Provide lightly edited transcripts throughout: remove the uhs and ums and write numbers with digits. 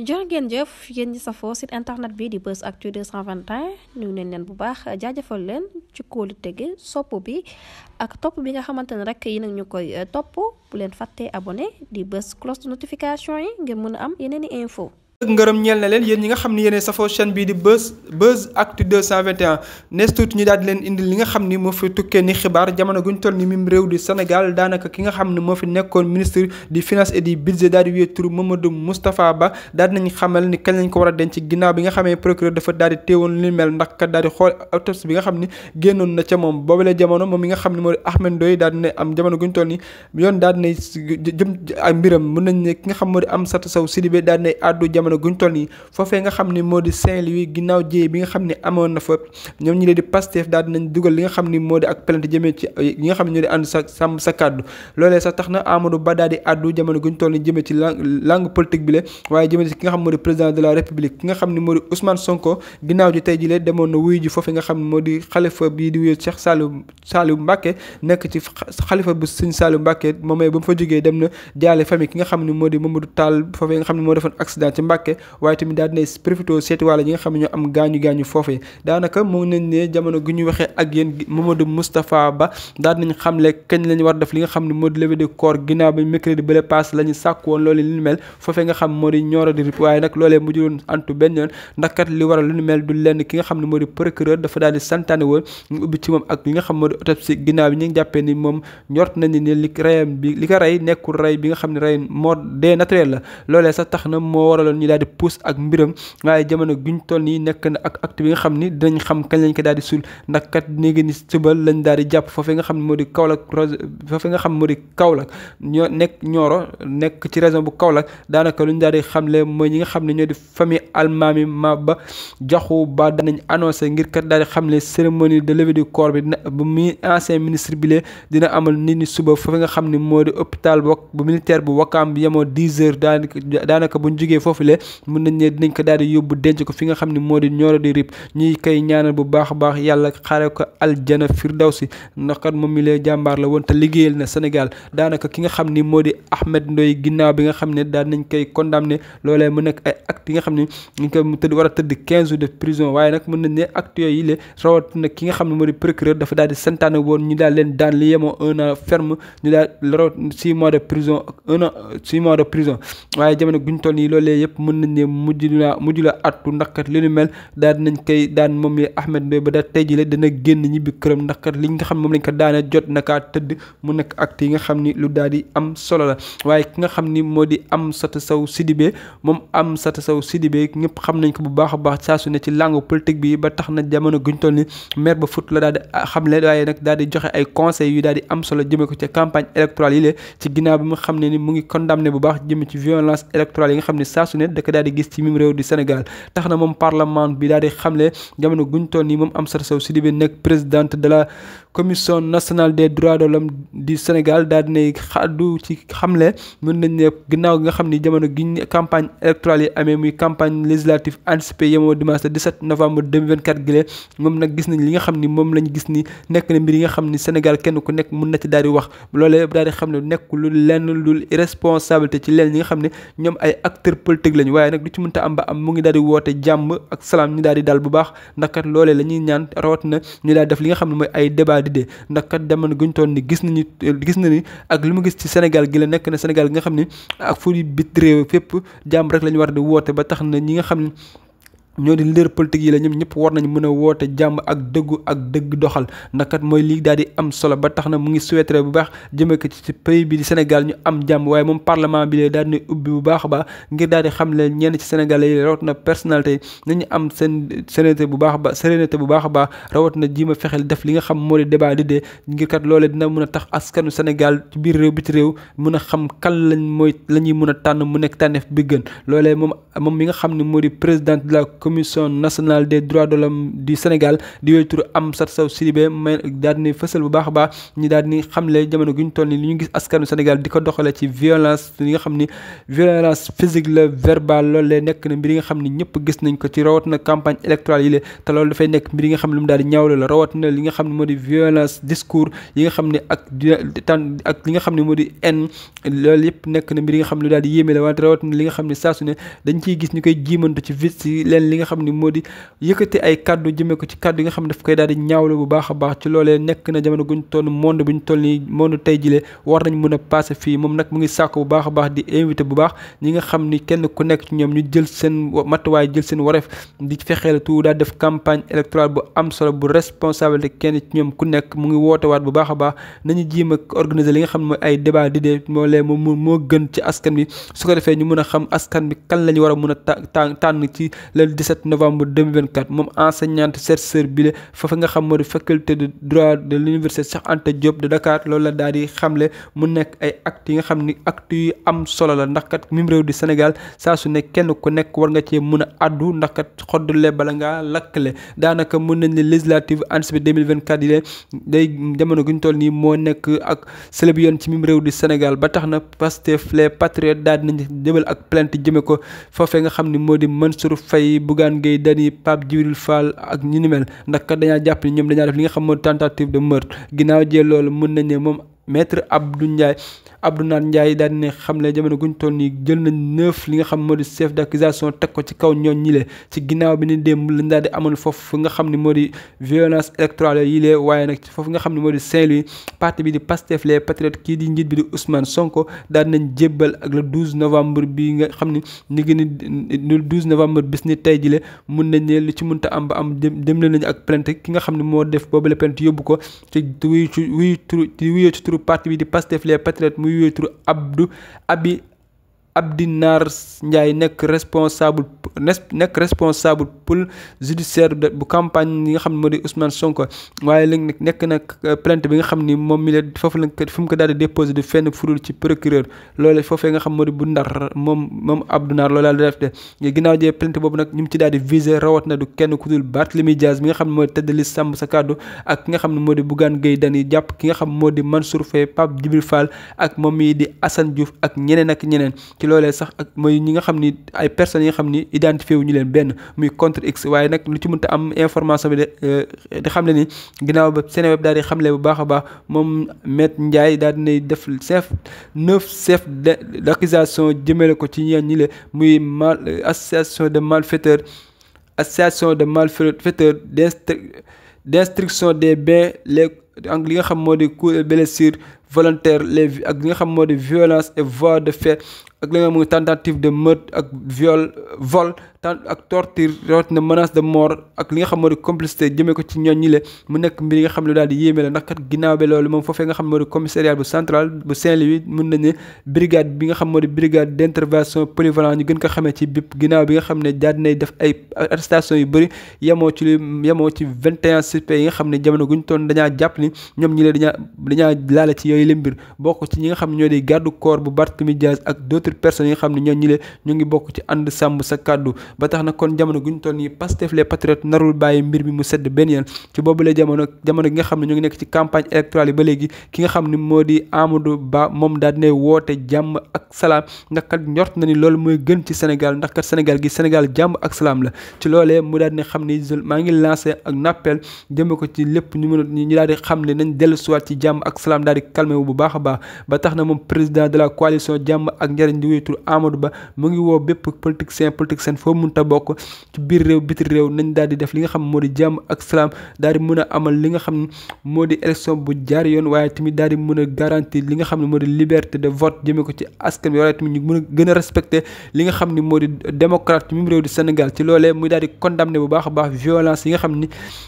jërë ngeen jëf yéen ñi safoo site internet bi di Buzz Actu 221 ñu neen leen bu baax jaajëfal leen ci kóolu tege sopp bi ak topp bi nga xamante ne rek yi nag ñu koy topp bu leen fàttee abonné di bës cloche de notification yi ngir mën a am yeneen i info ngërëm ñeel na leen yéen ñi nga xam ne yéene safoo chaîne bii di Buzz Actu 221 nees tuuti ñu daal di leen indil li nga xam ni moo fi tukkee ni xibaar jamono guñ toll ni mim réew di Sénégal daanaka ki nga xam ne moo fi nekkoon ministre du finance et du budget daal di wéy turu Mamadou Moustapha Ba daal dinañ xamal ni kañ lañ ko war a denc ginnaaw bi nga xamee procureur dafa daal di téewoon li mel ndax kat daal di xool autopsie bi nga xam ni génnoon na ca moom boobale jamono moom mi nga xam ne moo di Ahmed Ndoye daal dina am jamono guñ toll ni yoon daal dinay jëm ak mbiram mën nañ ne ki nga xam moo di Amsatou Sow Sidibé daal dinay àddu jamono guñ toll nii foofee nga xam ni moo di Saint-Louis ginnaaw jéey bi nga xam ne amoon na fa ñoom ñi leen di Pastef daal dinañ dugal li nga xam ni moo di ak plainte jëmee ci yi nga xam ne ñoo di ànd sa sàmm sa kàddu loolee sax tax na Amadou Ba daal di àddu jamono guñ toll nii jëmee ci langue politique bi la waaye jëmee ci ki nga xam moo di président de la république ki nga xam ni moo di Ousmane Sonko ginnaaw ji tey ji lee demoon na wuyu ji foofee nga xam ne moo di xalifa bii di wéy Cheikh Saliou Mbacké nekk ci xalifa bu Sëñ Saliou Mbacké moomee ba mu fa jógee dem na jaale famille ki nga xam ne moo di Mamadou Tall foofee nga xam ne moo defoon accident ci Mbacké waaye tamit daal dinay profité seeti wàlla ñi nga xam ne ñoo am gaañu foofee daanaka moo nañ ne jamono gu ñu waxee ak yéen Mamadou Moustapha Ba daal nañ xamle kañ lañu war def li nga xam ne moo di levée de corps ginnaaw ba mercredi bële paase la ñu sàkk woon loolu li ñu mel foofee nga xam moo di ñooro di rip waaye nag loolee mujjuloon antu benn yoon ndax kat li waral lu ñu mel du lenn ki nga xam ne moo di procureur dafa daal di santaane woon ñu ubbi ci moom ak li nga xam moo di autopsie ginnaaw bi ñu ngi jàppee ni moom ñort nañu ne li reyam bi li ko rey nekkul rey bi nga xam ne rey moo dee naturel la loolee sax tax na moo waraloon ñu daal di pousse ak mbiram waaye jamono guñ toll nii nekk na ak acte bi nga xam ni dinañ xam kañ lañ ko daal di suul ndax kat néegi ni suba lañ daal di jàpp foofee nga xam ne moo di Kaolack foofee nga xam moo di Kaolack ñoo nekk Nioro nekk ci région bu Kaolack daanaka lu ñu daal di xamle mooy ñi nga xam ne ñoo di famille Almami Maba Diakhou Ba danañ annoncé ngir kat daal di xamle cérémonie de levée du corps bi bu mi ancien ministre bi lee dina amal nit ñi suba foofee nga xam ne moo di hôpital bu militaire bu Wakam bi yemoo 10 heures daanaka buñ jógee foofu lee mën nañ ne dinañ ko daal di yóbbu denc ko fi nga xam ne moo di Nioro di rip ñuy koy ñaanal bu baax a baax yàlla xaare ko aljana firdawsi ndax kat moom mi lee jàmbaar la woon te liggéeyal na Sénégal daanaka ki nga xam ni moo di Ahmed Ndoye ginnaaw bi nga xam ne daal nañ koy condamné loolee mu nekk ay actes yi nga xam ne ñu ko mu tëdd war a tëdd 15 jours de prison waaye nag mën nañ ne actes yooyu le rawat na ki nga xam ne moo di procureur dafa daal di santaane woon ñu daal leen daan li yemoo 1 an ferme ñu daal rawat 6 mois de prison ak 1 an 6 mois de prison waaye jamono guñ toll nii loolee yëpp mën nañ ne mujj la attu ndax kat li nu mel daal dinañ koy daan moom mi Ahmed Ndoye ba daal tey jii la dina génn ñibbi këram ndax kat li nga xam ne moom lañ ko daane jot na kaa tëdd mu nekk acte yi nga xam ni lu daal di am solo la waaye ki nga xam ni moo di Amsatou Sow Sidibé moom Amsatou Sow Sidibé ñëpp xam nañ ko bu baax a baax saa su ne ci langue politique bi ba tax na jamono guñ toll ni maire ba fut la daal di xamle waaye nag daal di joxe ay conseils yu daal di am solo jëmee ko ca campagne électorale yi la ci ginnaaw bi mu xam ne ni mu ngi condamné bu baax jëmee ci violence électorale yi nga xam ne saa su ne da ko daal di gis ci mim réew di Sénégal tax na moom parlement bi daal di xamle jamono guñ toll nii moom Amsatou Sow Sidibé nekk présidente de la commission nationale des droits de l'homme du Sénégal daal dinay xaddu ci xamle mën nañ ne ginnaaw gi nga xam ni jamono gi campagne électorale yi amee muy campagne législative anticipée yemoo dimanche 17 novembre 2024 gi moom nag gis nañ li nga xam ni moom lañ gis ni nekk na mbir yi nga xam ni Sénégal kenn ku nekk mën na ci daal di wax loolee daal di xam ne nekk lu lenn lu irresponsabilité ci leen ñi nga xam ne ñoom ay acteurs politiques lañu waaye nag lu ci mënta am ba am mu ngi daal di woote jàmm ak salaam ñu daal di dal bu baax ndax kat loolee la ñuy ñaan rawat na ñu daal def li nga xam ne mooy ay débat di dee ndax kat demoon guñ toon ni gis na ni ak li mu gis ci Sénégal gi la nekk na Sénégal gi nga xam ne ak fu bit réew fépp jàmm rek la ñu war di woote ba tax na ñi nga xam ne ñoo di leader politique yi la ñoom ñëpp war nañ mën a woote jàmm ak dëgg doxal ndax kat mooy lii daal di am solo ba tax na mu ngi souhaité bu baax jëmee ko ci pays bi di Sénégal ñu am jàmm waaye moom parlement bi lee daal di ubbi bu baax a baax ngir daal di xam leen ñenn ci Sénégalais yi rawat na personnalité nañu am seen sérénité bu baax a baax rawat na ji ma fexeel def li nga xam moo di débat di dee ngir kat loolee dina mën a tax askanu Sénégal ci biir réew bi ci réew mën a xam kan la ñuy mën a tànn mu nekk tànneef bi gën loolee moom mi nga xam ne moo di président de la commission nationale des droits de l'homme du Sénégal di wéy tur Amsatou Sow Sidibé may daal di fësal bu baax a baax ñi daal di xamle jamono gu ñu toll ni li ñu gis askanu Sénégal di ko doxale ci violence li nga xam ni violence physique la verbale loolu lay nekk na mbir yi nga xam ni ñëpp gis nañ ko ci rawat na campagne électorale yi la te loolu dafay nekk mbir yi nga xam ne lu mu daal di ñaawlu la rawat na li nga xam ne moo di violence discours yi nga xam ne ak li nga xam ne moo di haine loolu yëpp nekk na mbir yi nga xam ne lu daal di yéeme la wante rawat na li nga xam ne saa su ne dañ ciy gis ñu koy jiimantu ci vite si leen li nga xam ne moo di yëkkati ay kaddu jëmee ko ci kaddu yi nga xam ne daf koy daal di ñaawlu bu baax a baax ci loolee nekk na jamono guñ toll monde bu ñu toll nii monde tey jile war nañ mën a passé fii moom nag mu ngi sàkku bu baax a baax di invité bu baax ñi nga xam ni kenn ku nekk ci ñoom ñu jël seen matuwaay jël seen wareef di fexeel tout daal def campagne électorale bu am solo bu responsabilité kenn ci ñoom ku nekk mu ngi woote waat bu baax a baax nañu jéem a organiser li nga xam ne mooy ay débat d'idées moo gën ci askan bi su ko defee ñu mën a xam askan bi kan la ñu war a mën a tànn ci le 17 novembre 2024 moom enseignante chercheur bi la foofu nga xam moo di faculté de droit de l'université Cheikh Anta Diop de Dakar loolu la daal di xamle mu nekk ay actes yi nga xam ni actes yu am solo la ndax kat mim réew di Sénégal saa su ne kenn ku nekk war nga cee mën a addu ndax kat xoddule bala ngaa lakkle daanaka mën nañ ne législative anticipée 2024 yi leen day jamono guñ toll nii moo nekk ak sële bi yoon ci mim réew di Sénégal ba tax na Pastef les patriotes daal dinañ jëbal ak plainte jëme ko foofee nga xam ni moo di Mansour Faye Bougane Gueye Dany Pape Djibril Fall ak ñu ni mel ndax kat dañaa jàpp ni ñoom dañaa def li nga xam moo di tentative de meurtre ginnaaw jee loolu mën nañ ne moom maître Abdou Nar Ndiaye daal di ne xam ne jamono guñ toll nii jël nañ 9 li nga xam moo di chef d'accusation teg ko ci kaw ñoon ñi le ci ginnaaw bi ni démb lañ daal di amoon foofu nga xam ne moo di violence électorale yi lee waaye nag foofu nga xam ne moo di Saint-Louis parti bi di Pastef les patriotes kii di njiit bi di Ousmane Sonko daal nañ jébbal ak le 12 novembre bi nga xam ni le 12 novembre bis ni tey jile mun nañ ne lu ci mënta am ba am dem nañ ak plainte ki nga xam ne moo def boobu la plainte yóbbu ko ci wuyoo ci turu parti bi di Pastef les patriotes muy wuyoo turu Abdi Nar Ndiaye nekk responsable pôle judiciaire bu campagne yi nga xam ne moo di Ousmane Sonko waaye léegi nekk nag plainte bi nga xam ni moom mi la foofu la fu mu ko daal di déposé du fenn furul ci procureur loolu foofee nga xam moo di bu Ndar moom Abdou Nar loolu daal di def de ginnaaw jee plainte boobu nag ñu mu ci daal di visé rawat na du kenn ku dul Barthélémy Dias mi nga xam ne moo di tête de liste Sàmm Sa Kàddu ak ki nga xam ne moo di Bougane Gueye Dany jàpp ki nga xam moo di Mansour Faye Pape Djibril Fall ak moom mii di Assane Diouf ak ñeneen ak ñeneen ci loolee sax ak mooy ñi nga xam ni ay personnes yi nga xam ni identifié wu ñu leen benn muy contre x waaye nag lu ci mënta am information bi di xam le ni ginnaaw ba Seneweb daal di xamle bu baax a baax moom Maître Ndiaye daal dinay def 9 chefs d'accusation jëmale ko ci ñeen ñi le muy association de malfaiteurs d'instruction des biens ak li nga xam moo di coups et blessures volontaires ak li nga xam moo di violence et voies de fait ak li nga xam mooy tentative de meurtre ak vol ak torture rawatina menace de mort ak li nga xam moo di complicité jëmee ko ci ñoon ñi le mu nekk mbir yi nga xam ne daal di yéeme la ndax kat ginnaaw bi loolu moom foofee nga xam ne moo di commissariat bu central bu Saint-Louis mun nañ ne brigade bi nga xam moo di brigade d'intervention polyvalent ñu gën ko xamee ci BIP ginnaaw bi nga xam ne daal dinay def ay arrestation yu bëri yemoo ci 21 suspects yi nga xam ne jamono guñ toon dañaa jàpp ni ñoom ñi le dañaa laale ci yooyu la mbir bokk ci ñi nga xam ne ñoo di garde corps bu Barthélémy Dias ak d'autres personnes yi nga xam ne ñoon ñi le ñu ngi bokk ci ànd sàmm sa kàddu ba tax na kon jamono guñ toll nii Pastef les patriotes narul bàyyi mbir mi mu sedd benn yoon ci boobu la jamono gi nga xam ne ñu ngi nekk ci campagne électorale yi ba léegi ki nga xam ne moo di Amadou Ba moom daal dinay woote jàmm ak salaam ndax kat njort na ni loolu mooy gën ci Sénégal ndax kat Sénégal gi Sénégal jàmm ak salaam la ci loolee mu daal dina xam ni maa ngi lancé ak nappel jëme ko ci lépp ñu daal di xam ne nañ dellu siwaat ci jàmm ak salaam daal di calmé wu bu baax a baax ba tax na moom président de la coalition jàmm ak njariñ di wéytul Amadou Ba mu ngi woo bépp politicien foo munta bokk ci biir réew biti réew nañ daal di def li nga xam moo di jàmm ak salaam daal di mën a amal li nga xam ne moo di élection bu jaar yoon waaye tamit daal di mën a garantir li nga xam ne moo di liberté de vote jëmee ko ci askan bi waaye tamit ñu mën a gën a respecté li nga xam ne moo di démocrate ci même réew di Sénégal ci loolee muy daal di condamné bu baax a baax violence yi nga xam ni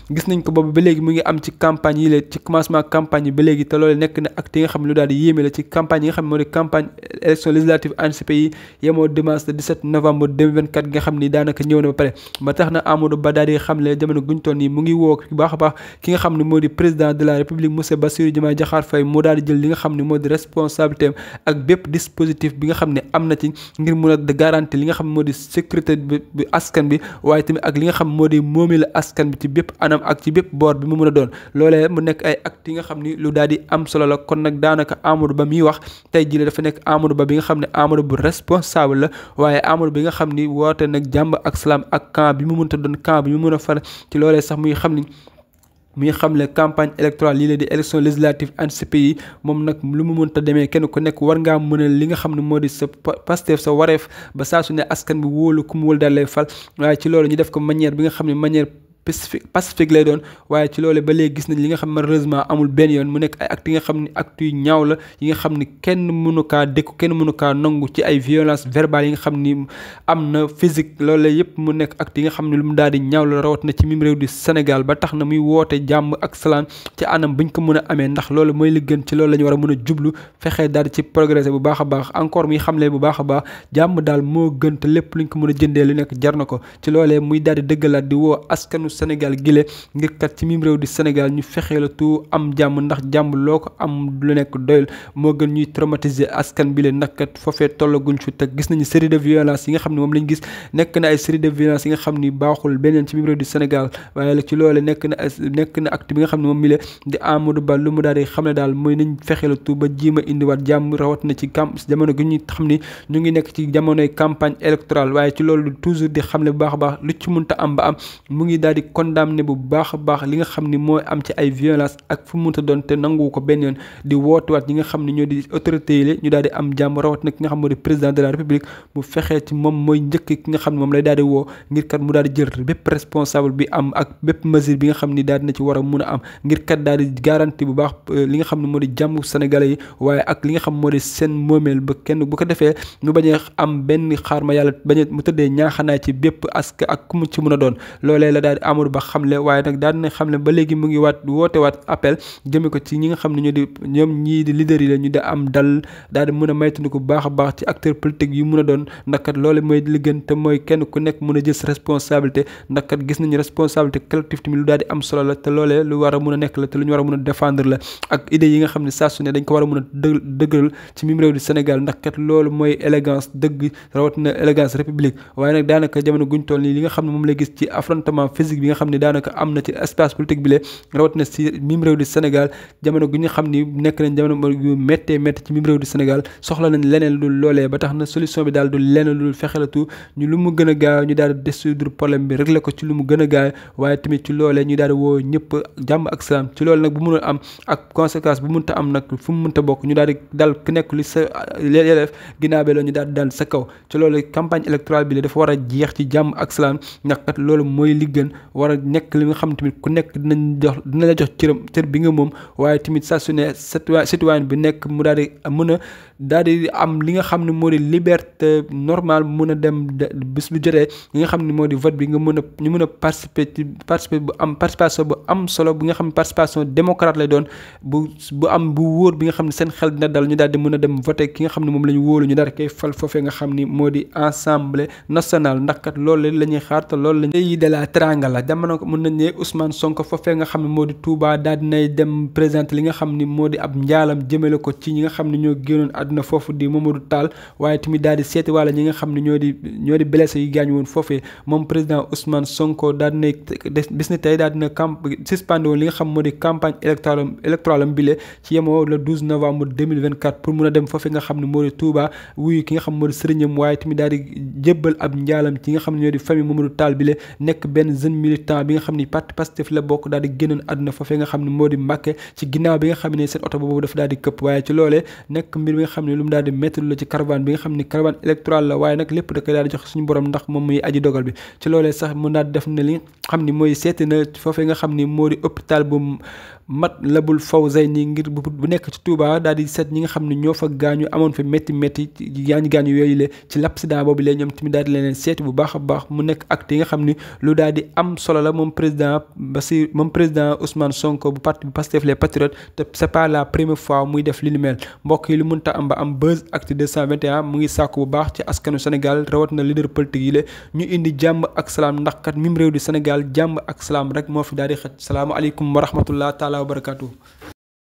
gis nañ ko boobu ba léegi mu ngi am ci campagne yi la ci commencement campagne yi ba léegi te loolee nekk na acte yi nga xam ne lu daal di yéeme la ci campagne yi nga xam ne moo di campagne élection législative anticipé yi yemoo dimanche le 17 novembre 2024 nga xam ni daanaka ñëw na ba pare ba tax na Amadou Ba daal di xamle jamono guñ toll nii mu ngi woo bu baax a baax ki nga xam ne moo di président de la république monsieur Bassirou Diomaye Diakhar Faye moo daal di jël li nga xam ne moo di responsabilité ak bépp dispositif bi nga xam ne am na ci ngir mun a garantir li nga xam ne moo di sécurité bi askan bi waaye tamit ak li nga xam moo di moomi la askan bi ci bépp anam ak ci bépp boor bi mu mën a doon loolee mu nekk ay actes yi nga xam ni lu daal di am solo la kon nag daanaka Amadou Ba miy wax tey jii dafa nekk Amadou Ba bi nga xam ne Amadou bu responsable la waaye Amadou bi nga xam ni woote nag jàmm ak salaam ak camp bi mu mënta doon camp bi mu mën a far ci loolee sax muy xam ni muy xamle campagne électorale lii la di élection législative anticipée yi moom nag lu mu mënta demee kenn ku nekk war ngaa mën a li nga xam ne moo di sa Pastef sa wareef ba saa su ne askan bi wóolu ku mu wóolu daal lay fal waaye ci loolu ñu def ko manière bi nga xam ne manière pacifique lay doon waaye ci loolu ba léegi gis nañ li nga xam malheureusement amul benn yoon mu nekk ay actes yi nga xam ne actes yu ñaaw la yi nga xam ni kenn mënu kaa dékku kenn mënu kaa nangu ci ay violence verbale yi nga xam ni am na physique loolu yëpp mu nekk actes yi nga xam ne lu mu daal di ñaaw la rawat na ci mim réew di Sénégal ba tax na muy woote jàmm ak salaam ci anam buñ ko mën a amee ndax loolu mooy li gën ci loolu la ñu war a mën a jublu fexee daal di ci progresser bu baax a baax encore muy xamle bu baax a baax jàmm daal moo gën te lépp luñ ko mën a jëndee lu nekk jar na ko ci loolee muy daal di dëggalaat di woo askanu Sénégal gile ngir kat ci mim réew di Sénégal ñu fexee la tout am jàmm ndax jàmm loo ko am lu nekk doyul moo gën ñuy traumatiser askan bi leen ndax kat foofee tollaguñ fi te gis nañu série de violence yi nga xam ne moom lañ gis nekk na ay série de violence yi nga xam ni baaxul beneen ci mim réew di Sénégal waaye la ci loole nekk na acte bi nga xam ne moom mi le di Amadou Ba lu mu daal di xam ne daal mooy nañ fexee la tout ba jiima indiwaat jàmm rawat na ci jamono gi ñu xam ni ñu ngi nekk ci jamonoy campagne électorale waaye ci loolu toujours di xam ne bu baax a baax lu ci mënta am ba am mu ngi daal di condamné bu baax a baax li nga xam ni mooy am ci ay violence ak fu mu mënta doon te nangu ko benn yoon di wootuwaat ñi nga xam ne ñoo di autorités yi ñu daal di am jàmm rawat na ki nga xam moo di président de la république mu fexee ci moom mooy njëkk ki nga xam ne moom lay daal di woo ngir kat mu daal di jël bépp responsable bi am ak bépp mesure bi nga xam ni daal dina ci war a mun a am ngir kat daal di garanti bu baax li nga xam ne moo di jàmm sénégalais yi waaye ak li nga xam moo di seen moomeel ba kenn bu ko defee mu bañ a am benn xaar ma yàlla bañ a mu tëddee ñaaxanaay ci bépp aska ak ku mu ci mun a doon loolee la daal di Amadou Ba xamle waaye nag daal dina xamle ba léegi mu ngi woote waat appel jëme ko ci ñi nga xam ne ñoom ñii di leader yi la ñu da am dal daal di mën a maytandiku bu baax a baax ci acteur politique yu mun a doon ndax kat loolu mooy li gën te mooy kenn ku nekk mën a jël sa responsabilité ndax kat gis nañu responsabilité collective tamit lu daal di am solo la te loolee lu war a mun a nekk la te lu ñu war a mun a défendre la ak idée yi nga xam ne saa su ne dañ ko war a mun a dëgëral ci mim réew di Sénégal ndax kat loolu mooy élégance dëgg rawat na élégance république waaye nag daanaka jamono guñ toll nii li nga xam ne moom lay gis ci affrontement physique bi nga xam ne daanaka am na ci espace politique bi lee rawat na si mim réew di Sénégal jamono gu ñu xam ni nekk nañ jamono yu méttee métti ci mim réew di Sénégal soxla nañ leneen lu loolee ba tax na solution bi daal du leneen lu fexelatu ñu lu mu gën a gaaw ñu daal di dissoudre problème bi régler ko ci lu mu gën a gaaw waaye tamit ci loolee ñu daal di woo ñëpp jàmm ak salaam ci loolu nag bu mënul am ak conséquence bu mënta am nag fu mu mënta bokk ñu daal di dal ku nekk li sa élève ginnaaw bi la ñu daal di dal sa kaw ci loolu campagne électorale bi la dafa war a jeex ci jàmm ak salaam ndax kat loolu mooy li gën war a nekk li nga xam tamit ku nekk dina la jox cër bi nga moom waaye tamit saa su ne citoyen bi nekk mu daal di mën a daal di am li nga xam ne moo di liberté normale mën a dem bis bu jotee li nga xam ne moo di vote bi nga mën a ñu mën a participer bu am participation bu am solo bi nga xam ne participation démocrate lay doon bu am bu wóor bi nga xam ne seen xel dina dal ñu daal di mën a dem voter ki nga xam ne moom la ñu wóolu ñu daal di koy fal foofee nga xam ni moo di assemblée nationale ndax kat loolu la ñuy xaar te loolu la yi de la teranga la jamono mën nañ ne Ousmane Sonko foofee nga xam ne moo di Touba daal dinay dem présenter li nga xam ni moo di ab njaalam jëmale ko ci ñi nga xam ne ñoo génnoon àdduna foofu di Mamadou Tall waaye tamit daal di seeti wala ñi nga xam ne ñoo di blessé yi gaañu woon foofee moom président Ousmane Sonko daal dinay bis ni tey daal dina suspendé woon li nga xam moo di campagne électorale am bile ci yemoo le 12 novembre 2024 pour mun a dem foofee nga xam ne moo di Touba wuyu ki nga xam moo di sëriñam waaye tamit daal di jébbal ab njaalam ci nga xam ne ñoo di famille Mamadou Tall bile nekk benn jeune militant bi nga xam ni parti Pastef la bokk daal di génnoon àdduna foofee nga xam ne moo di Mbàkke ci ginnaaw bi nga xam ne seen oto boobu dafa daal di këpp waaye ci loolee nekk mbir bi nga xam ne lu mu daal di métti la ci caravane bi nga xam ne caravane électorale la waaye nag lépp da koy daal di jox suñu borom ndax moom muy aji dogal bi ci loolee sax mu daal di def ne li xam ni mooy seeti na foofee nga xam ni moo di hôpital bu Matlabul Fawzayni ngir bu nekk ci Touba daal di seet ñi nga xam ne ñoo fa gaañu amoon fa métti gaañu yooyu la ci l'accident boobu la ñoom tamit daal di leen seeti bu baax a baax mu nekk acte yi nga xam ni lu daal di am solo la moom président Ousmane Sonko bu parti bu Pastef les Patriotes te c'est pas la première fois muy def li ni mel mbokk yi lu mënta am ba am Buzz Actu 221 mu ngi sàkku bu baax ci askanu Sénégal rawat na leader politique yi la ñu indi jàmm ak salaam ndax kat mim réew di Sénégal jàmm ak salaam rek moo fi daal di xëj salaamaaleykum wa rahmatullah taala wa barakatuh